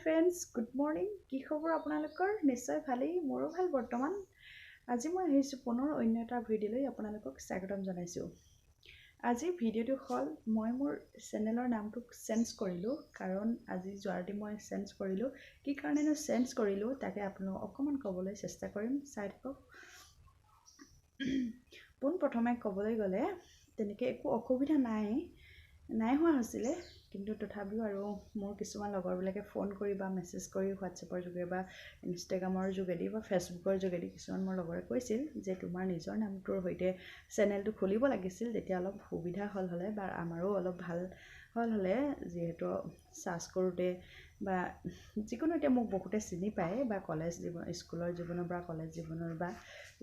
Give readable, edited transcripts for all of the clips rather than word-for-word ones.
Friends, good morning. কি খবৰ আপোনালোকৰ? নিশ্চয় ভালেই, মোৰো ভাল বৰ্তমান। আজি মই আহিছোঁ পুনৰ অন্য এটা ভিডিঅ'লৈ, আপোনালোকক স্বাগতম জনাইছোঁ। আজিৰ ভিডিঅ'টো হ'ল মই মোৰ চেনেলৰ নামটো চেঞ্জ কৰিলোঁ, কাৰণ আজি যোৱাৰাতি মই চেঞ্জ কৰিলোঁ। কি কাৰণেনো চেঞ্জ কৰিলোঁ তাকে আপোনালোকক অকণমান ক'বলৈ চেষ্টা কৰিম, চাই থাকক। পোনপ্ৰথমে ক'বলৈ গ'লে তেনেকৈ একো অসুবিধা নাই নাই হোৱা হৈছিলে, কিন্তু তথাপিও আৰু মোৰ কিছুমান লগৰবিলাকে ফোন কৰি বা মেছেজ কৰি হোৱাটছএপৰ যোগেৰে বা ইনষ্টাগ্ৰামৰ যোগেদি বা ফেচবুকৰ যোগেদি কিছুমান মোৰ লগৰে কৈছিল যে তোমাৰ নিজৰ নামটোৰ সৈতে চেনেলটো খুলিব লাগিছিল, তেতিয়া অলপ সুবিধা হ'ল হ'লে বা আমাৰো অলপ ভাল হ'ল হ'লে, যিহেতু চাৰ্চ কৰোঁতে বা যিকোনো এতিয়া মোক বহুতে চিনি পায় বা কলেজ জীৱন, স্কুলৰ জীৱনৰ পৰা কলেজ জীৱনৰ বা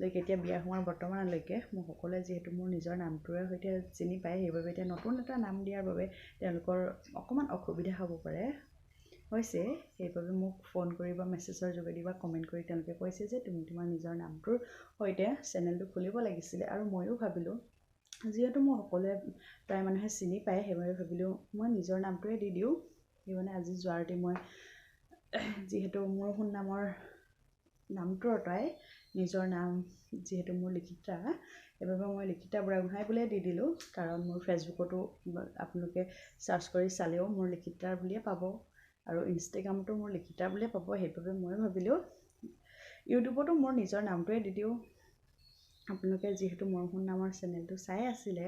লৈকে এতিয়া বিয়া হোৱাৰ বৰ্তমানলৈকে মোক সকলোৱে যিহেতু মোৰ নিজৰ নামটোৰে সৈতে চিনি পায়, সেইবাবে এতিয়া নতুন এটা নাম দিয়াৰ বাবে তেওঁলোকৰ অকণমান অসুবিধা হ'ব পাৰে হৈছে। সেইবাবে মোক ফোন কৰি বা মেছেজৰ যোগেদি বা কমেণ্ট কৰি তেওঁলোকে কৈছে যে তুমি তোমাৰ নিজৰ নামটোৰ সৈতে চেনেলটো খুলিব লাগিছিলে। আৰু ময়ো ভাবিলোঁ যিহেতু মোক সকলোৱে প্ৰায় মানুহে চিনি পায়, সেইবাবে ভাবিলোঁ মই নিজৰ নামটোৱে দি দিওঁ। সেইকাৰণে আজি যোৱাৰাতি মই যিহেতু মোৰ সুনামৰ নামটো আঁতৰাই নিজৰ নাম যিহেতু মোৰ লিখিতা, সেইবাবে মই লিখিতা বুঢ়াগোহাঁই বুলিয়ে দি দিলোঁ। কাৰণ মোৰ ফেচবুকতো আপোনালোকে চাৰ্চ কৰি চালেও মোৰ লিখিতা বুলিয়ে পাব আৰু ইনষ্টাগ্ৰামতো মোৰ লিখিতা বুলিয়ে পাব। সেইবাবে মই ভাবিলোঁ ইউটিউবতো মোৰ নিজৰ নামটোৱে দি দিওঁ। আপোনালোকে যিহেতু মোৰ সুনামৰ চেনেলটো চাই আছিলে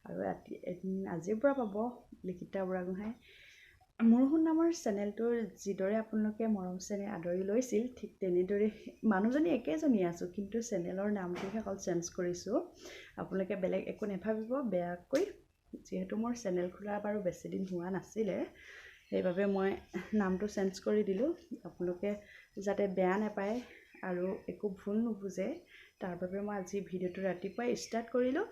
আৰু ৰাতি এদিন আজিৰ পৰা পাব লিখিতা বুঢ়াগোহাঁই। মোৰ সুনামৰ চেনেলটোৰ যিদৰে আপোনালোকে মৰম চেনেহ আদৰি লৈছিল, ঠিক তেনেদৰে মানুহজনী একেজনীয়ে আছোঁ, কিন্তু চেনেলৰ নামটোহে অকল চেঞ্জ কৰিছোঁ। আপোনালোকে বেলেগ একো নাভাবিব বেয়াকৈ। যিহেতু মোৰ চেনেল খোলা বাৰু বেছিদিন হোৱা নাছিলে, সেইবাবে মই নামটো চেঞ্জ কৰি দিলোঁ। আপোনালোকে যাতে বেয়া নাপায় আৰু একো ভুল নুবুজে তাৰ বাবে মই আজি ভিডিঅ'টো ৰাতিপুৱাই ষ্টাৰ্ট কৰিলোঁ।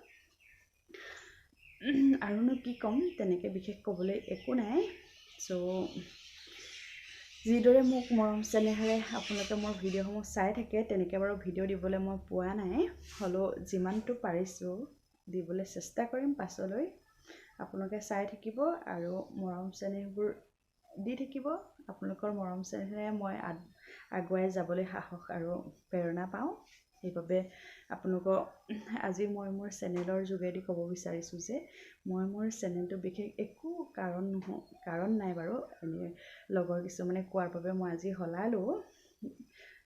আৰুনো কি ক'ম, তেনেকৈ বিশেষ ক'বলৈ একো নাই। চ' যিদৰে মোক মৰম চেনেহেৰে আপোনালোকে মোৰ ভিডিঅ'সমূহ চাই থাকে, তেনেকৈ বাৰু ভিডিঅ' দিবলৈ মই পোৱা নাই, হ'লেও যিমানটো পাৰিছোঁ দিবলৈ চেষ্টা কৰিম পাছলৈ। আপোনালোকে চাই থাকিব আৰু মৰম চেনেহবোৰ দি থাকিব। আপোনালোকৰ মৰম চেনেহেৰে মই আগুৱাই যাবলৈ সাহস আৰু প্ৰেৰণা পাওঁ। সেইবাবে আপোনালোকক আজি মই মোৰ চেনেলৰ যোগেদি ক'ব বিচাৰিছোঁ যে মই মোৰ চেনেলটো বিশেষ একো কাৰণ নোহো কাৰণ নাই বাৰু, এনেই লগৰ কিছুমানে কোৱাৰ বাবে মই আজি সলালোঁ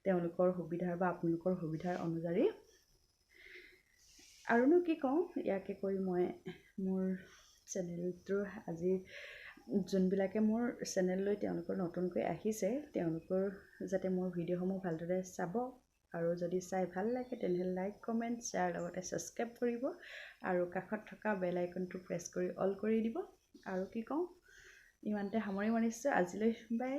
তেওঁলোকৰ সুবিধাৰ বা আপোনালোকৰ সুবিধাৰ অনুযায়ী। আৰুনো কি কওঁ, ইয়াকে কৈ মই মোৰ চেনেলটোৰ আজি যোনবিলাকে মোৰ চেনেললৈ তেওঁলোকৰ নতুনকৈ আহিছে, তেওঁলোকৰ যাতে মোৰ ভিডিঅ'সমূহ ভালদৰে চাব আৰু যদি চাই ভাল লাগে তেনেহ'লে লাইক, কমেণ্ট, শ্বেয়াৰ লগতে ছাবস্ক্ৰাইব কৰিব আৰু কাষত থকা বেল আইকনটো প্ৰেছ কৰি অল কৰি দিব। আৰু কি কওঁ, ইমানতে সামৰি মাৰিছোঁ আজিলৈ, বাই।